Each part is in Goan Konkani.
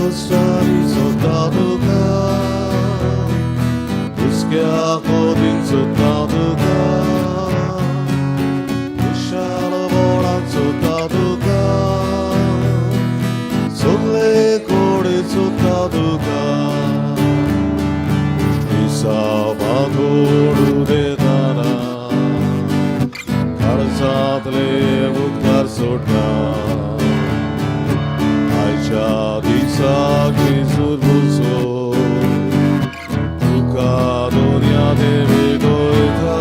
सोकोसानी सोदता तुका, हुस्क्या खोदीन सोदता तुका, विशाल बोळान सोदता तुका, सगळे कडेन सोदता तुका. दिसा घडू देताना काळजांतले उदकार सोडटा, आयच्या दिसाक जेजूर बुजो तुका दुनिया देवी गोयता.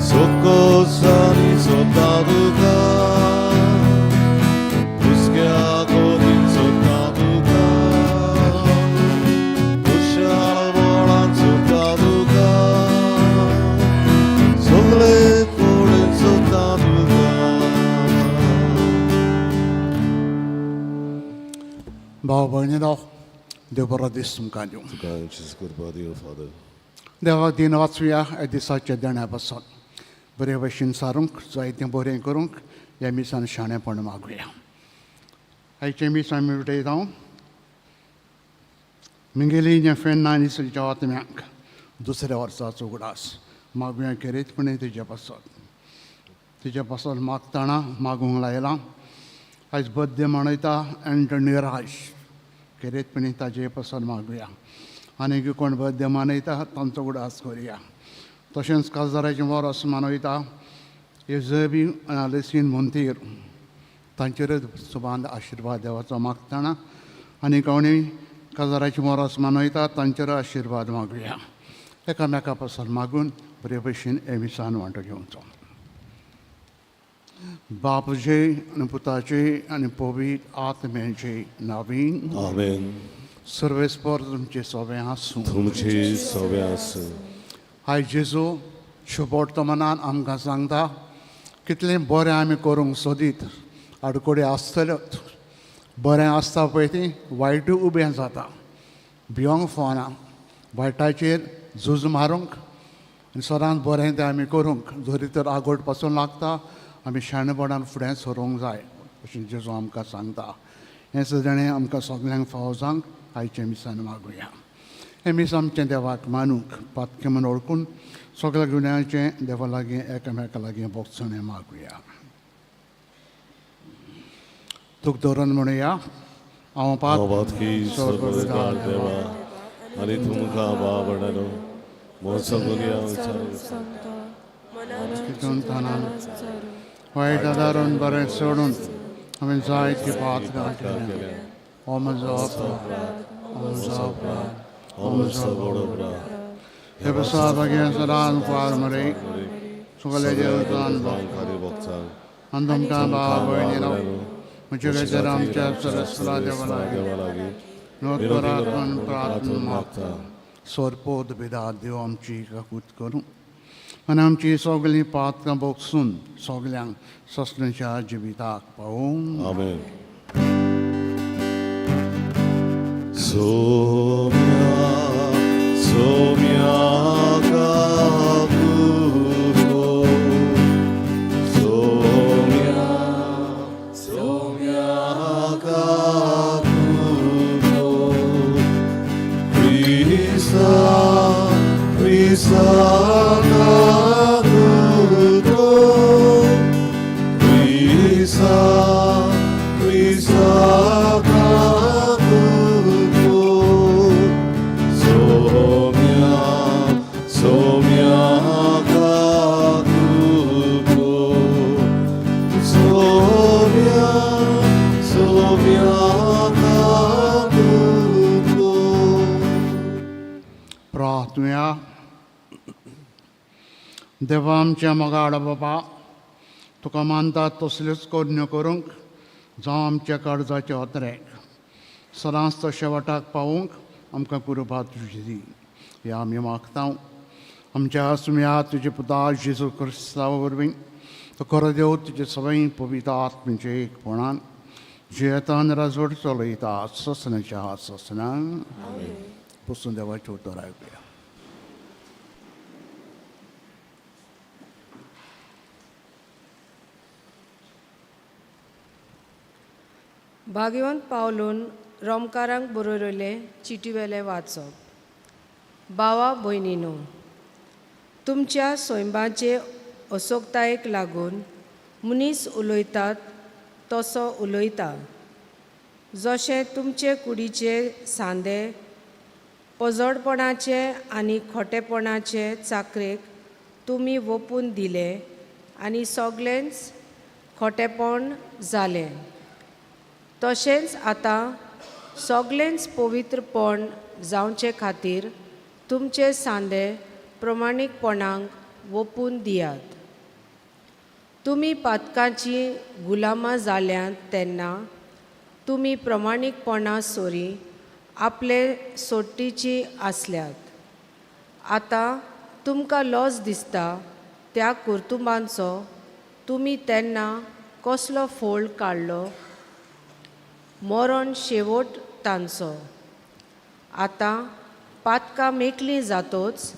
सोकोसानी सोदता तुका, हुस्क्या खोदीन सोदता तुका, खुशाल बोळान सोदता तुका, सगळे कडेन सोदता तुका. भाव भयणीनो, देव बरो दीस तुमकां दिवं. तुका कृपा दिव फादर. देवाक दिन वाचुया. ह्या दिसाच्या देण्या पासत बरे भशेन सारूंक जायतें बरें करूंक ह्या मिसान शाणेपण मागुया. आयचें मीस आमी विटयता. मिंगेली फेन्ना आनी सुलच्या आत्म्यांक दुसऱ्या वर्साचो उगडास मागुया खेरीतपणी तेजे पासत. तेजे पासत मागतना मागूंक लायलां. आयज बड्डे मनयता एंटनी राज, खेरीतपणी ताजे पासत मागुया. आनी कोण बड्डे मनयता तांचो उगडास करुया. तशेंच काजाराचें वरस मनयता येजबी आनी आलेसीन मोंतीर, तांचेरच सुबांद आशिर्वाद देवाचो मागतना आनी कोणी काजाराचें वरस मनयता तांचेर आशिर्वाद मागुया. एकामेका पासून मागून बरे भशेन हे मिसान वांटो घेवचो. बापचे आनी पुताचे आनी पवित्र आत्म्याचे नावीन. आमेन. सर्वेस्पर तुमचे सोबें आसूं. तुमची सोबे आसूं. हाय जेजू शुभवर्तमानान आमकां सांगता, कितलें बरें आमी करूंक सोदीत आडकोडी आसतल्योच. बरें आसता पळय ती वायटूय उबें जाता. भियोंक फावना वायटाचेर झूज मारूंक आनी सदांच बरें तें आमी करूंक. जरी तर आगोट पासून लागता, आमी शाणेपणान फुडें सरूंक जाय अशें जेजू आमकां सांगता. हें सगळें आमकां सगल्यांक फावो जावंक आयचें मिसान मागुया. हें मीस आमचें देवाक मानूंक पातकें म्हूण वळखून सगळ्या गुन्यांचें देवा लागीं एकामेका लागीं भोगसणें मागुया. तुका धरून म्हणुया, हांव पात पातकी सर्वकार देवा आनी तुमकां बाबडलो म्हजो गुन्यांव चिंतून तानान वायट आदारून बरें सोडून हांवें जायती पात्रां केल्या. हो म्हजो अपराध, हो म्हजो अपराध, हो म्हजो व्हड अपराध. हे बसा भाग्या सदां फार मरे सगळे देवतान खाली बगचांक आनी तुमकां भाव भयणीनो म्हजे खातीर आमच्या सरस्वला देवा लागीं देवा लागीं विनोद करात म्हूण प्रार्थना मागता. मागता. सोरपोद बिदा देव आमची काकूत करूं आनी आमची सगळीं पात्रां भोगसून सगल्यांक ससण्याच्या जिविताक पावूं. आमेन. सोम्या सोम्या काकुको, सोम्या सोम्या काकुको, क्रिस्ता क्रिस्ता काकुको, क्रिस्ता क्रिस्ता काकुको, सोम्या सोम्या काकुको, सोम्या सोम्या काकुको. प्रार्थुया. देवा आमच्या मोगाळ बाबा, तुका मानतात तसल्योच करण्यो करूंक जावं आमच्या काळजाचे अत्रेक सदांच तो शेवटाक पावूंक आमकां कुरपा तुजी दी ह्या आमी मागता. आमच्या सुम्या तुजे पुता जेजू क्रिस्तांवा वरवीं, तो खरो देव तुजे सवय पवित्र आत्मेचे एकपणान जियेतान राजवट चलयता ससनाच्या ससनान. बसून देवाचें उतर आयकुया. भाग्यवंत पावलून रोमकारांक बरयलें चिटीवेलें वाचप. भावा भयणीनो, तुमच्या सैमाचे असोकतायेक लागून मनीस उलयतात तसो उलयता. जशें तुमचे कुडीचे सांदे पोजडपणाचे आनी खोटेपणाचे चाकरेक तुमी वोपून दिले आनी सगळेंच खोटेपण जालें, तशेंच आतां सगळेंच पवित्रपण जावचे खातीर तुमचे सांदे प्रमाणीकपणाक वोपून दियात. तुमी पातकाची गुलामां जाल्यांत तेन्ना तुमी प्रमाणीकपणा सोरी आपले सोटीची आसल्यात. आतां तुमकां लॉस दिसता त्या कुर्तुबांचो तुमी तेन्ना कसलो फोळ काडलो? मरण शेवट तांचो. आतां पातकां मेकलीं जातोच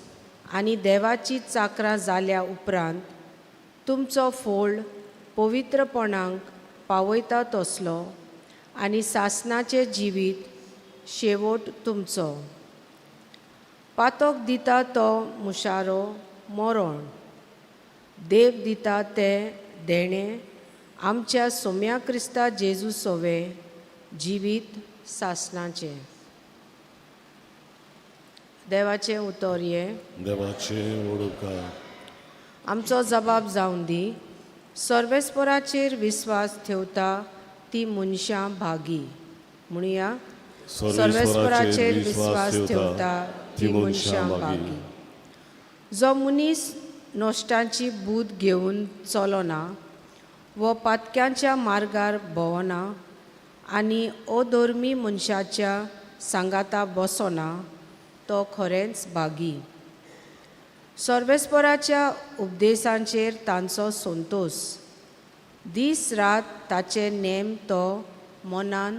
आनी देवाची चाकरां जाल्या उपरांत तुमचो फोळ पवित्रपणाक पावयता तसलो आनी सासणाचें जिवीत शेवट तुमचो. पातक दिता तो मुशारो मरण, देव दिता तें देणें आमच्या सोम्या क्रिस्ता जेजू सोवे जिवीत सासणाचें. देवाचें उतर हें. देवाचें वडूका. आमचो जबाब जावन दी. सर्वेस्पराचेर विस्वास ठेवता ती मनशां भागी. म्हणया, सर्वेस्पराचेर विस्वास ठेवता ती मनशां भागी. जो मनीस नश्टांची बूद घेवन चलना वो पातक्यांच्या मार्गार भोंवना आनी अधर्मी मनशाच्या सांगाता बसना तो खरेंच भागी. सर्वेस्पराच्या उपदेशांचेर तांचो संतोश. दीस रात ताचे नेम तो मनान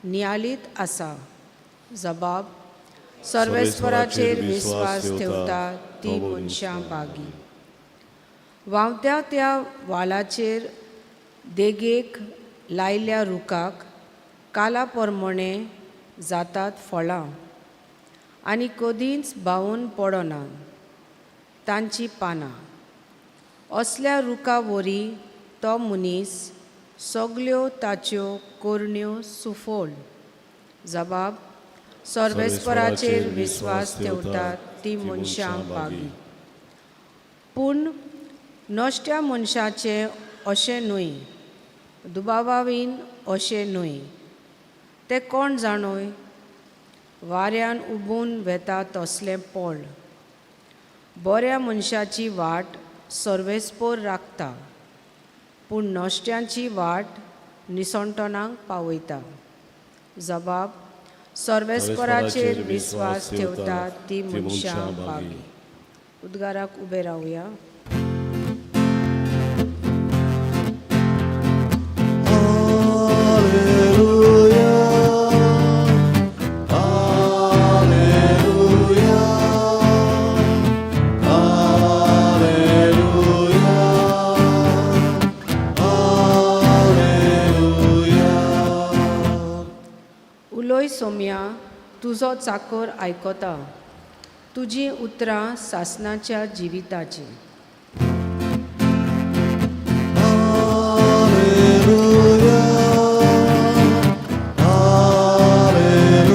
नियाळीत आसा. जबाब, सर्वेस्पराचेर विस्वास ठेवता ती मनशां भागी. व्हांवत्या त्या वालाचेर देगेक लायल्या रुखाक काला प्रमाणे जातात फळां आनी कदींच बावून पडना तांची पानां. असल्या रुखा वरी तो मनीस सगल्यो ताच्यो करण्यो सुफळ. जबाब, सर्वेस्पराचेर विस्वास ठेवतात ती मनशां भागी. पूण नश्ट्या मनशाचें अशें न्हय, दुबावावीन अशें न्हय. ते कोण जाणूय वाऱ्यान उबून वेता तसलें पोळ. बऱ्या मनशाची वाट सर्वेस्पोर राखता, पूण नश्ट्यांची वाट निसणटणाक पावयता. जबाब, सर्वेस्पराचेर विस्वास ठेवता ती मनशां भागी. उद्गाराक उबे रावया. Alleluia, Alleluia, Alleluia, Alleluia. उलय सोम्या, तुजो चाकर आयकता. तुजीं उतरां सासणाच्या जिविताचीं. Alleluia, Alleluia,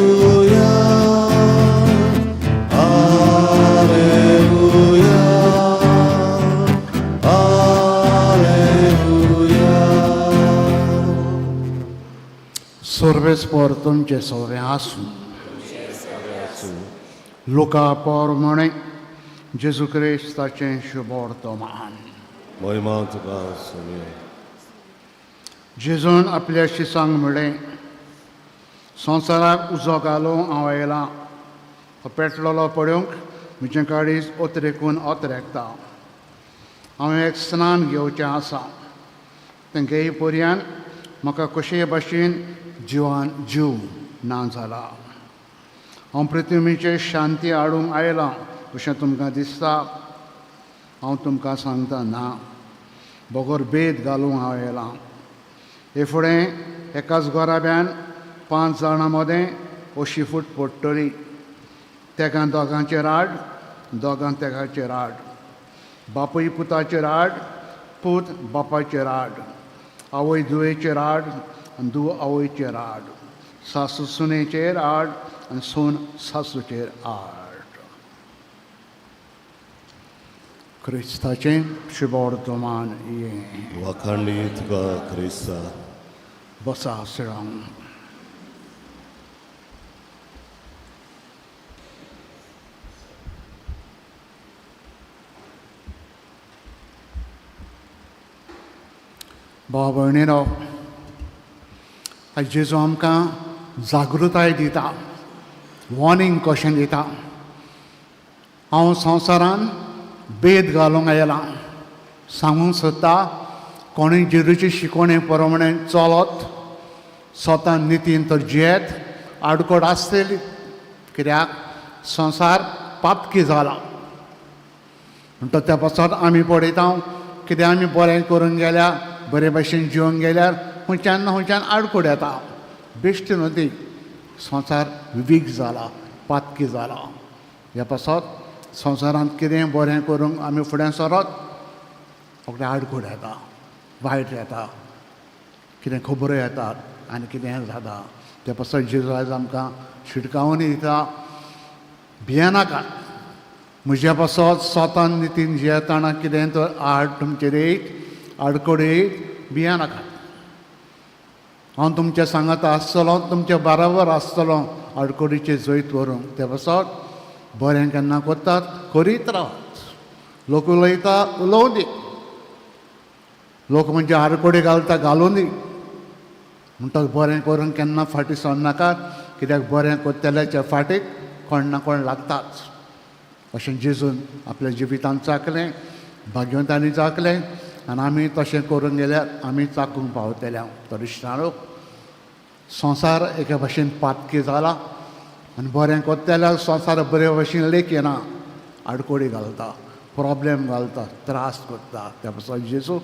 Alleluia, Alleluia. सर्वेस्पर तुमचे सवरें आसूं. लुका प्रमाणे जेजू क्रिस्ताचें शुभवर्तमान. महिमा तुका सोम्या. जेजून आपल्या शिसांक म्हळें, संवसाराक उजो घालूंक हांव आयलां. हो पेटलेलो पळोवंक म्हजें काळीज ओतरेकून ओतरेकता. हांवें एक स्नान घेवचें आसा. तें घेई पर्यान म्हाका कशेय भाशेन जिवान जीव ना जाला. हांव पृथ्वीचेर शांती हाडूंक आयलां अशें तुमकां दिसता? हांव तुमकां सांगता, ना, बगर भेद घालूंक हांव आयलां. हे फुडें एकाच घराब्यान 5 जाणां मदें अशी फूट पडटली. तेगां दोगांचेर आड, दोगां तेगांचेर आड, बापूय पुताचेर आड, पूत बापायचेर आड, आवय धुवेचेर आड आनी धूव आवयचेर आड, सासू सुनेचेर आड आनी सून सासूचेर आड. क्रिस्ताचें शुभवर्तमान हें. वाखांडी तुका क्रिस्ता. बसा श्राम. भाव भयणीनो, आयज जेजू आमकां जागृताय दिता, वॉर्निंग कशें दिता. हांव संवसारान भेद घालूंक आयलां, सांगूंक सोदता कोणूय जेजूची शिकवणे प्रमाणे चलत स्वता नितीन तर जियेत आडकोड आसतली, कित्याक संवसार पातकी जाला. म्हणटा त्या पासत आमी पळयता कितें आमी बरें करूंक गेल्यार, बरे भशेन जिवंक गेल्यार खंयच्यान ना खंयच्यान आडकोड येता. बेश्टी न्हू ती, संवसार वीक जाला, पातकी जाला. ह्या पासत संवसारांत कितें बरें करूंक आमी फुडें सरत रोखडें आडकोड येता, वायट येता, कितें खबरो येतात आनी कितें जाता. त्या पासत जेजू आयज आमकां शिटकावणी दिता, भियेनाकात. म्हज्या पासत स्वतान नितीन जियेतना कितें तर आड तुमचेर येयत, आडकोड येयत, भियेनाकात. हांव तुमच्या सांगात आसतलो, तुमच्या बराबर आसतलो आडकोडीचेर जैत व्हरूंक. त्या पासत बरें केन्ना करतात करीत रावात. लोक उलयता उलोवं दी, लोक म्हणजे आडकोडी घालता घालूं दी, म्हणटच बरें करूंक केन्ना फाटीं सरनाकात, कित्याक बरें करतल्याच्या फाटीक कोण ना कोण लागताच. अशें जेजून आपल्या जिवितांत चाकलें, भाग्यवंतांनी चाकलें आनी आमी तशें करूंक गेल्यार आमी चाकूंक पावतले. तर इश्टांनो, संवसार एके भशेन पातकी जाला आनी बरें करतल्याक संवसार बरे भशेन लेखिना, आडकोडी घालता, प्रोब्लेम घालता, त्रास करता. त्या पासत जेजू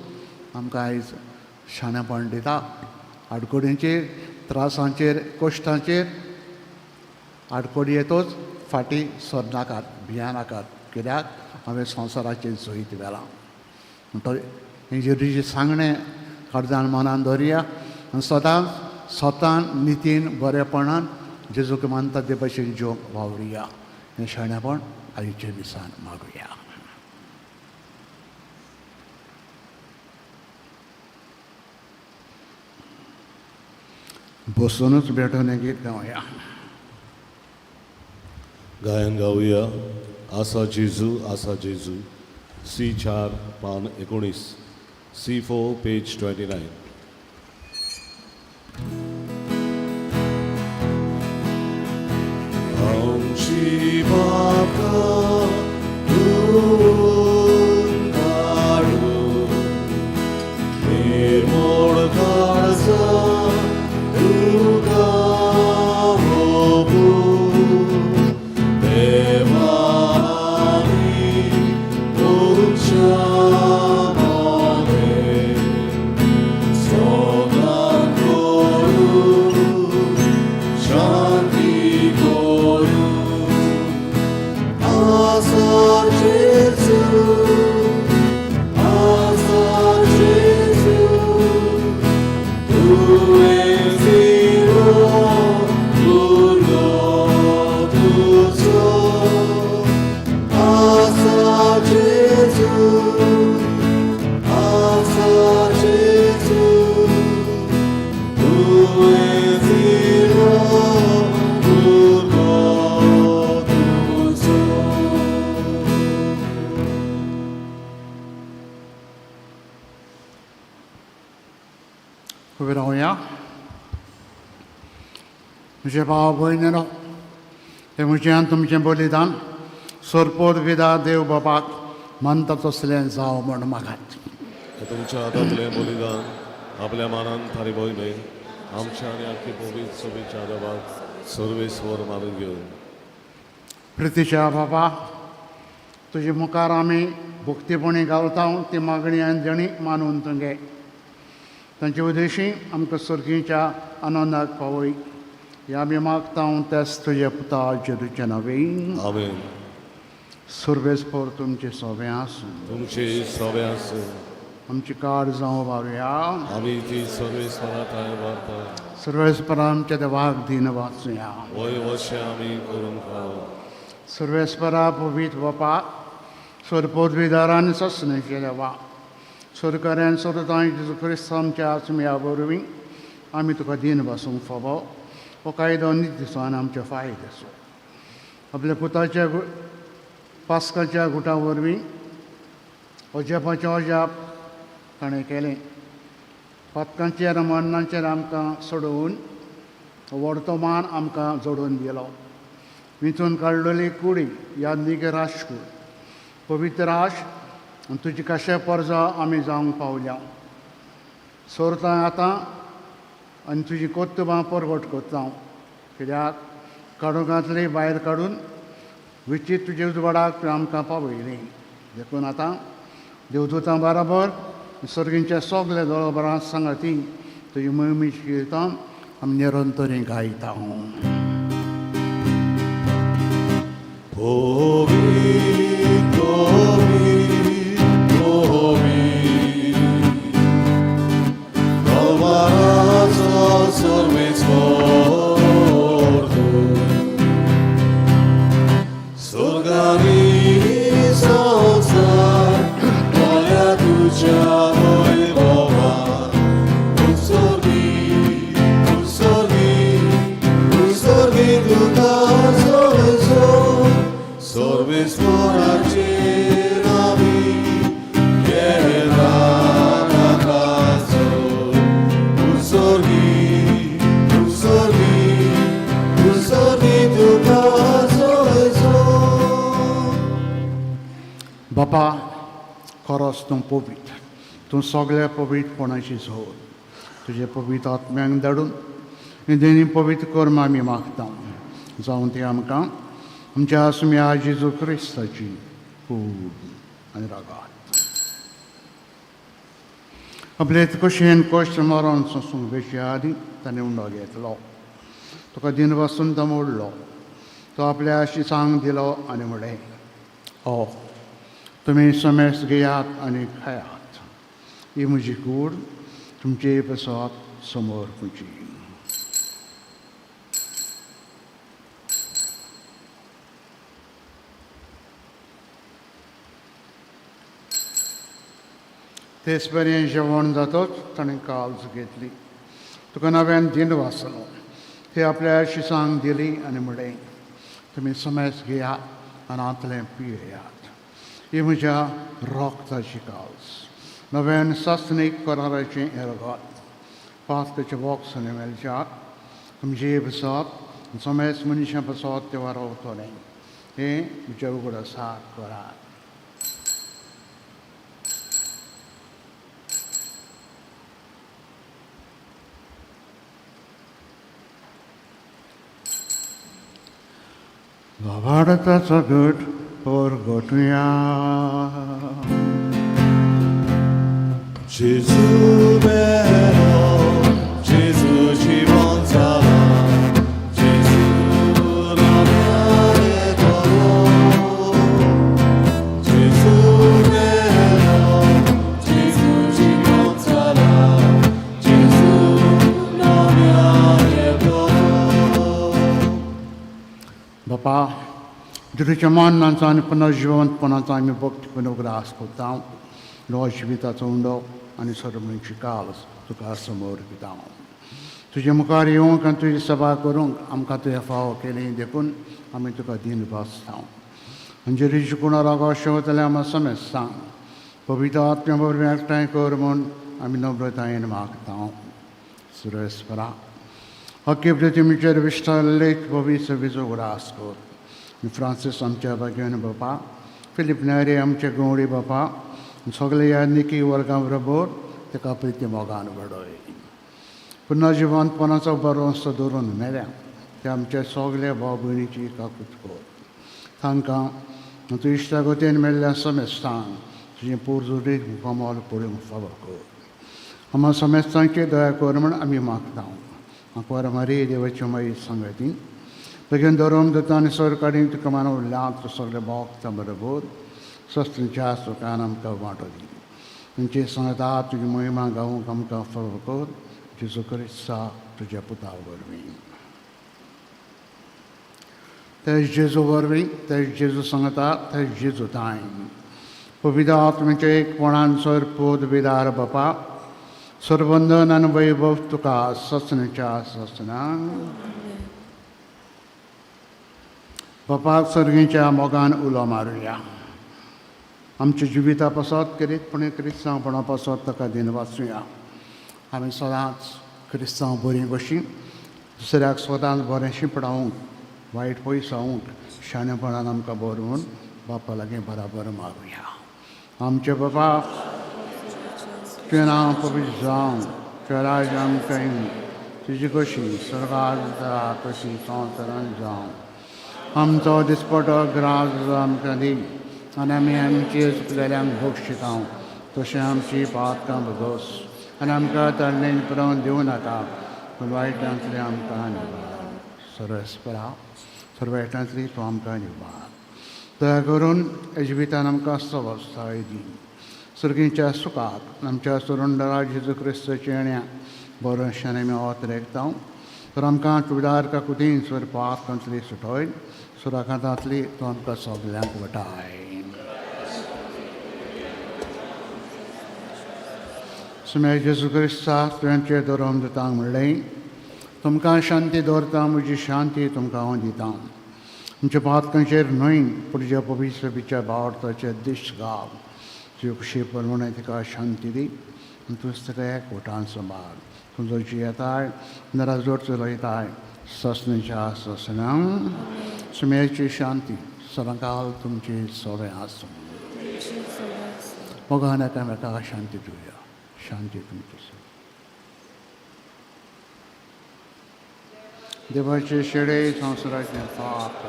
आमकां आयज शाणेपण दिता. आडकोडींचेर, त्रासांचेर, कश्टांचेर आडकोडी येतोच फाटीं सरनाकात, भियेनाकात, कित्याक हांवें संवसाराचेर जैत व्हेलां. म्हणटकीर हें जेजूचें सांगणें काळजान मनान दवरया आनी सदांच स्वतान नितीन बरेपणान जेजूक मानता ते भशेन जिवंक वावरुया. हें शाणेपण आयच्या दिसान मागुया. बसूनच भेटून गीत गावया. गायन गावया आसा जेजू आसा जेजू, सी 4 पान 19, C4 page 29. आमची पापां धुवन काडून, निर्मोळ काळजां तुका ओंपून, देवा आनी मनशां मदें सोदां करून, शांती करून. आसा जेजू, आसा जेजू, तुवें दिलो भुरगो तुजो. आसा जेजू, आसा जेजू, तुवें दिलो भुरगो तुजो. उबे रावया. म्हजे भाव भयणीनो, हें म्हजें आनी तुमचें बलिदान सोरपोर विदा देव बाबाक मानता तसलें जावं म्हूण मागात. हे तुमच्या हातांतलें बलिदान आपल्या मानान थारी भोयले आमच्या आनी आख्खी पवित्र सभेच्या आदाबाक सर्वेस्वर मानून घेवन. प्रितीच्या बाबा, तुजे मुखार आमी भक्तीपणी घालता ती मागणी आनी देणी मानून तुगे. तांचे उद्देशी आमकां सर्गीच्या आनंदाक पावय. ह्या आमी मागता त्याच तुज्या पुता जेजूच्या नांवान. आमेन. सर्वेस्पर तुमचे सोबें आसूं. तुमचे सवे आसूं. आमची कार जावं बारुया. आमी ती सर्वेस्परा थांय व्हरता. सर्वेस्परा आमच्या देवाक दीन वाचुया. वय वशें आमी करूंक फावो. सर्वेस्परा पवित्र बापा, सर पदवीदारान ससनेचे देवा, सरकारान सरतां जेजू क्रिस्त आमच्या आत्म्या वरवीं आमी तुका दीन बसूंक फावो हो कायदो नित दिसान आमचे फायदे आसो. आपल्या पुताच्या पास्काच्या गुटा वरवीं अजापाचें अजाप ताणें केलें. पातकांचेर मरणाचेर आमकां सोडोवन वर्तमान आमकां जोडून दिलो. विंचून काडलेली कुडी यादनीक राजकूळ पवित्र राश आनी तुजी कशे परजा आमी जावंक पावल्या. सोरता आतां आनी तुजी कर्तुबां परगट करता, कित्याक काडूंकांतली भायर काडून विचीत तुजे उजवाडाक तुवें आमकां पावयली. देखून आतां देवदूतां बराबर सर्गींच्या सगल्या दोळोबरां सांगाती तुजी मोहिमेची किर्तन आमी निरंतरी गायता. पवित्र, पवित्र, पवित्र, दरबाराचो सर्वेस्पर तूं. स्वर्गानी संवसार भरल्या तुज्या वैभवान. उत्सर्गी, उत्सर्गी, उत्सर्गी तुका सर्वेस्पर. सर्वेस्पराचेर आमी घेता नाकाचो. उत्सर्गी, उत्सर्गी, उत्सर्गी तुका सर्वेस्पर. बापा, खरोच तूं पवित्र, तूं सगळ्या पवित्रपणाची जोड. तुजे पवित्र आत्म्यांक धाडून ही देणी पवित्र कर्म आमी मागता, जावं ती आमकां आमच्या आसम्या जेजू क्रिस्ताची कूड आनी रागात. आपले कशेन कश्ट मरण सोंसूंक बेशी आदीं ताणें उंडो घेतलो, तुका दिन बसून तो मोडलो, तो आपल्या शिसांक दिलो आनी म्हणलें, हो तुमी समेस घेयात आनी खायात. ही म्हजी कूड तुमचे पसत समोर पुची. तेच पर्यंत जेवण जातच ताणें काल्स घेतली, तुका नव्यान दिन वाचलो, ती आपल्या शिसांक दिली आनी म्हणलें, तुमी समेस घेयात आनी आंतलें पियेयात. ही म्हज्या रोगताची काल्स, नव्यान सासणीक कराराचें रगत. पास्ताचें बॉक्स आनी मेलच्याक तुमचे पसत समेस मनशां पसत ते वारवतलें. हें म्हज्या उगडासाक करात. भारताचो गट परगटुया. जेजू मेलो, जेजू जिवन जाला, जेजू नव्यान येतलो. जेजू मेलो, जेजू जिवन जाला, जेजू नव्यान येतलो. बापा, जेजूच्या मरणाचो आनी पुनर्जिवंतपणाचो आमी भक्तीपण उगडास करता. नो जिविताचो उंडो आनी सर्वची काल्स तुका समोर दिता. तुजे मुखार येवंक आनी तुजी सभा करूंक आमकां तुवें फावो केली, देखून आमी तुका दीन भासता. आनी जेजूची कुणा रागो शेवतले आमकां समेज सांग, पवित्र आत्म्या वरवीं एकठांय कर म्हूण आमी नम्रतायेन मागता. सुरेस्परा हकी प्रतिमेचेर विस्तारले पवित्र सभेचो उगडास कर. फ्रांसीस आमच्या भाग्यान बापा, फिलीप नायरे आमचे गंवडी बापा, सगळे ह्या निकी वर्गां बरोबर ताका प्रिती मोगान घडय. पुनर्जिवंतपणाचो बरोवंसो दवरून मेल्या ते आमच्या सगल्या भाव भयणीची काकूत कर. तांकां तूं इश्टागतीन मेल्ल्या समेस्तांक तुजें पोरजुरीत मुखामोल पळोवंक फावो कर. आमकां समेस्तांची दया कर म्हूण आमी मागता. आंकवार मारी देवाची माई सांगती बेगीन धरून दिता आनी सरकारी तुका मानवल्या सगळे भोगता बरोबर सस्त्रीच्या सुखान आमकां वांटो दी. तुमची सांगता तुजी महिमा गावूंक आमकां फावो कर जेजू क्रिस्ता तुज्या पुता वरवीं. तेज जेजू वरवीं, तेज जेजू सांगता, तेज जेजू तांय पवित्र आत्म्याच्या एकपणान सर पोद विदार बापा सरबंधन आनी वैभव तुका ससनाच्या ससना. बापाक सर्गीच्या मोगान उलो मारुया. आमच्या जिविता पासत करीतपणे क्रिस्तांवपणा पासत ताका दिन वाचुया. आमी सदांच क्रिस्तांव बरीं कशीं दुसऱ्याक सदांच बरें शिंपडावंक वायट पयसावंक शाणेपणान आमकां बरोवन बापा लागीं बराबर मारुया. आमचे बापा तुवें नांव पवित्र जावं, तुवें राज्य आमकां येवं, तुजी कशी स्वर्गार जाता तशी संवसारांत जावं. आमचो दिसपटो ग्रास आमकां दी आनी आमी आमचे चुकलेल्यांक बक्षिता तशें आमची पातकां भोगोस आनी आमकां ताळणेन पुरोवन दिवं नाका पूण वायटांतली आमकां निवार. सर्वेस्परा सर्व वायटांतली तूं आमकां निवार. दया करून जिवितान आमकां सवस्थाय दी. सर्गीच्या सुखाक आमच्या सुरुंडरा जेजू क्रिस्ताच्या येण्या बरो शान आमी वत रेखता तर आमकां चुडदार काकुतीन स्वर पातकांतली सुटोय सुराकांतांतली तूं आमकां सगल्यांक वटाय. सुम्या जेजू क्रिस्ता तुवेंचे धरून दिता म्हणलें तुमकां शांती दवरता, म्हजी शांती तुमकां हांव दिता. आमच्या पातकांचेर न्हय पूण ज्या पवित्र सभेच्या भावार्थाचे दिश्ट गाव तुज्यो खुशी प्रमाणे तिका शांती दी आनी तूंच तिका एक वटान सांबाळ. तुजो जियेताय नराजोड चलयताय ससनेच्या ससना. सुम्याची शांती सदांकाल तुमची सगळें आसूं. मोगान एकामेकाक शांती दिवया. शांती तुमची. देवाचे शेडे संवसाराचें पाप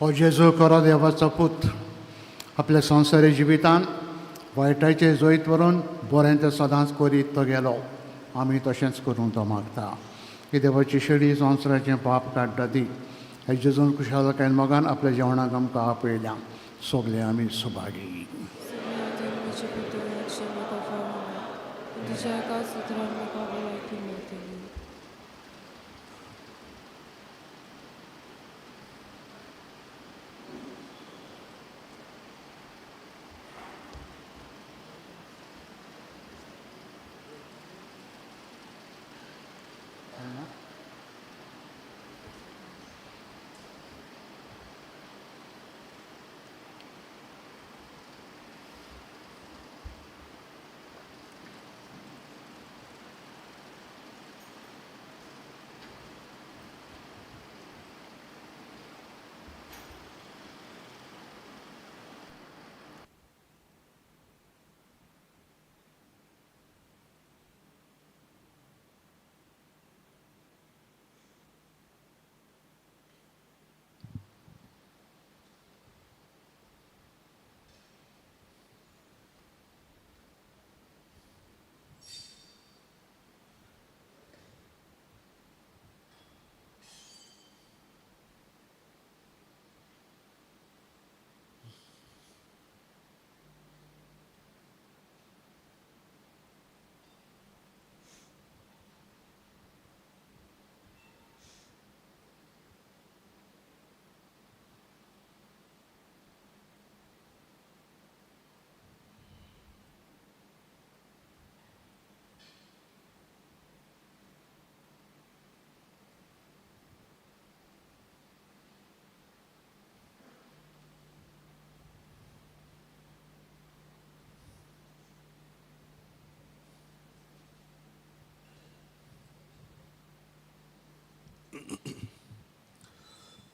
हो जेजू खरो देवाचो पूत आपल्या संवसारी जिवितान वायटाचें जैत व्हरून बरें तें सदांच करीत तो गेलो. आमी तशेंच करूंक तो मागता की देवाची शेडी संवसाराचें पाप काडटा ती हे जेजून खुशालकायेन मोगान आपल्या जेवणाक आमकां आपयल्या. सगळे आमी सुभागी.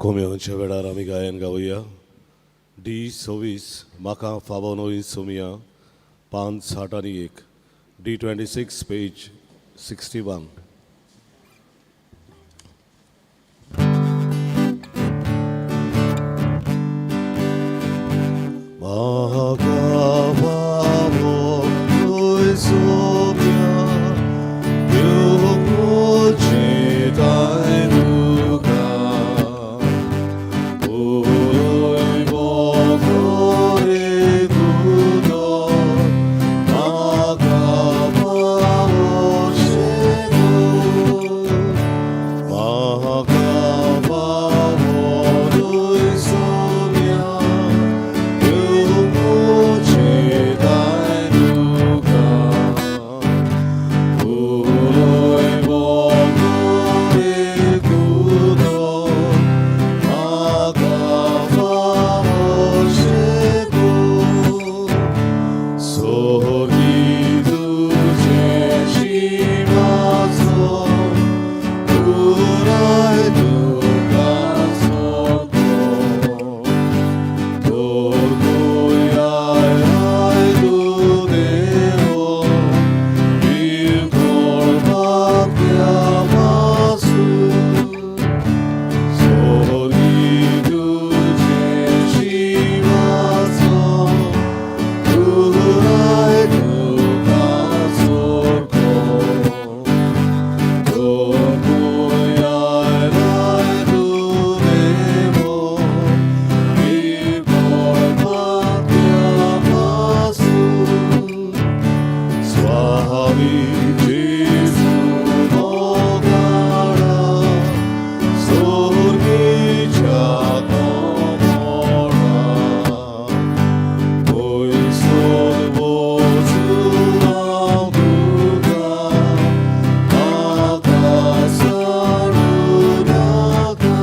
कोम्यांच्या वेळार आमी गायन गावया. डी 26 म्हाका फावो न्हय सोमिया, पान 61, डी 26 पेज 61. म्हाका फावो न्हय सोम्या, देवकोची तुका, उलोय बोगोरे तुजो, म्हाका फावोशें तूं. म्हाका फावो न्हय सोम्या, देवकोची तुका, उलोय बोगोरे तुजो, म्हाका फावोशें तूं. सोगी तुजें शिंवासन, पुराय तुका सोदलो. तोर आय तूं देवो, पाप्या पासून. सोगी तुजें शिंवासन, पुराय तुका सोदलो. तोर आय तूं देवो, पाप्या पासून. स्वामी जेजू मोगाळा, सोर्गीच्या कमळा, पयसोन वचूं हांव तुका, म्हाका साडूं नाका.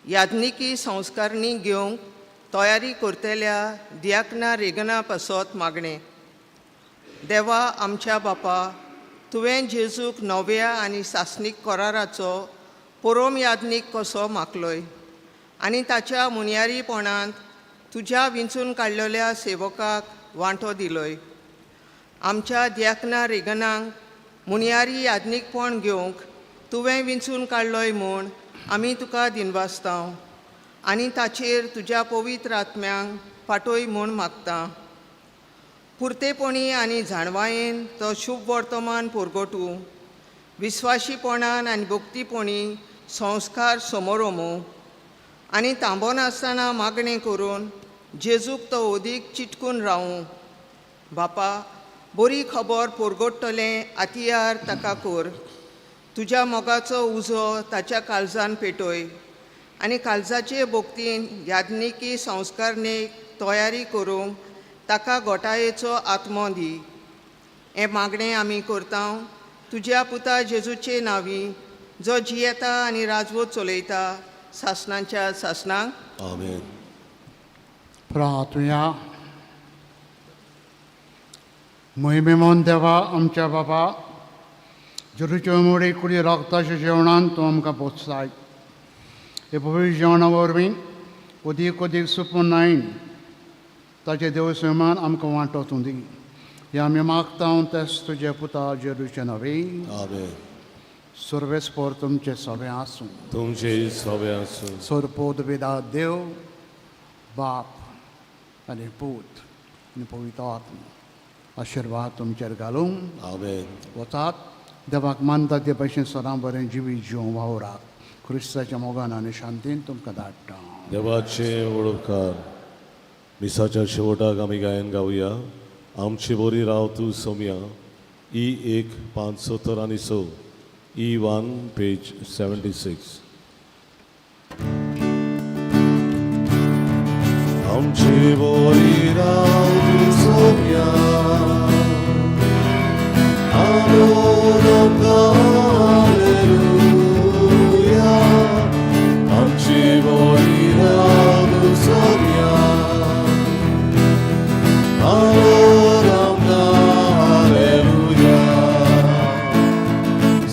याज्ञिकी संस्कारणी घेवंक तयारी करतल्या दियाकना रेगना पासत मागणें. देवा आमच्या बापा, तुवें जेजूक नव्या आनी सासणीक कराराचो पोरोम याज्ञीक कसो मागलोय आनी ताच्या मुनयारीपणांत तुज्या विंचून काडलेल्या सेवकाक वांटो दिलोय. आमच्या दियाकना रेगनांक मुनयारी याज्ञीकपण घेवंक तुवें विंचून काडलोय म्हूण आमी तुका दिनवासताव आनी ताचेर तुज्या पवित्र आत्म्यांक पाटोय म्हूण मागता. पुरतेपणी आनी जाणवायेन तो शुभ वर्तमान पुरगोटू, विस्वाशीपणान आनी भक्तीपणी संस्कार समोरमू आनी तांबोनासतना मागणें करून जेजूक तो ओदीक चिटकून रावूं. बापा, बरी खबर पोरगोडटलें आतियार ताका कोर. तुज्या मोगाचो उजो ताच्या काळजान पेटय आनी काळजाचे भोक्तीन याज्ञिकी संस्कारणेक तयारी करूंक ताका गोटायेचो आत्मो दी. हें मागणें आमी करता तुज्या पुता जेजूचे नांवी, जो जियेता आनी राजवट चलयता सासणाच्या सासणाक. आमेन. प्रार्थुया. मोहिमेमोन देवा आमच्या बाबा, जेरूच्या मोडी कुडी रक्ताच्या जेवणान तूं आमकां पोत्साय. हे पवित्र जेवणा वरवीं अदीक अदीक सुपुनायन ताचे देव सैमान आमकां वांटो तूं दी. हे आमी मागता तेच तुजे पुता जेरूचे नवे. आमेन. सर्वेस्पर तुमचे सगळें आसूं. तुमचे सवे आसूं. सोरपोद वेदा देव बाप आनी पूत आनी पवित्र आत्मा आशिर्वाद तुमचेर घालूं. आमेन. वचात, देवाक मानता ते भशेन सदां बरें जिवीत जिवूं वावरात. क्रिस्ताच्या मोगान आनी शांतीन तुमकां धाडटा. देवाचे ओळखकार. मिसाच्या शेवटाक आमी गायन गावया आमची बोरी राव तूं सोमया, ई 1 5 70 आनी 6, ई 1 पेज 76. आमची बोरी राव तूं सोमया, हालेलुया. आमची बोरी राव तूं सोमया, हालेलुया.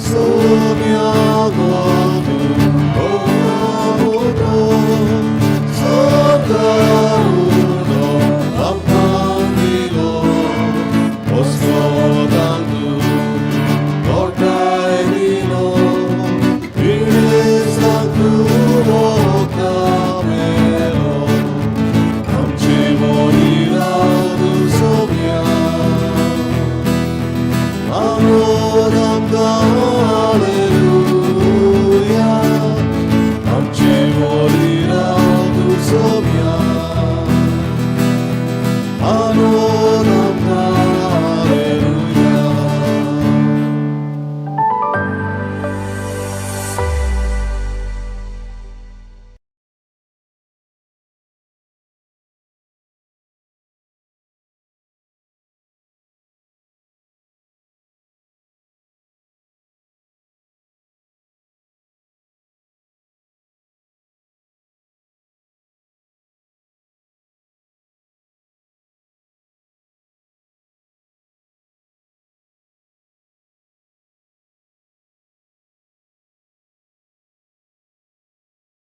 सोम्या गोतु ओ सोकारुनो आमकां ओस्कोदांतु गोटाय दिलो पिडेसांतु रोकामेलो. आमची बोरी राव तूं सोम्या, आमकां.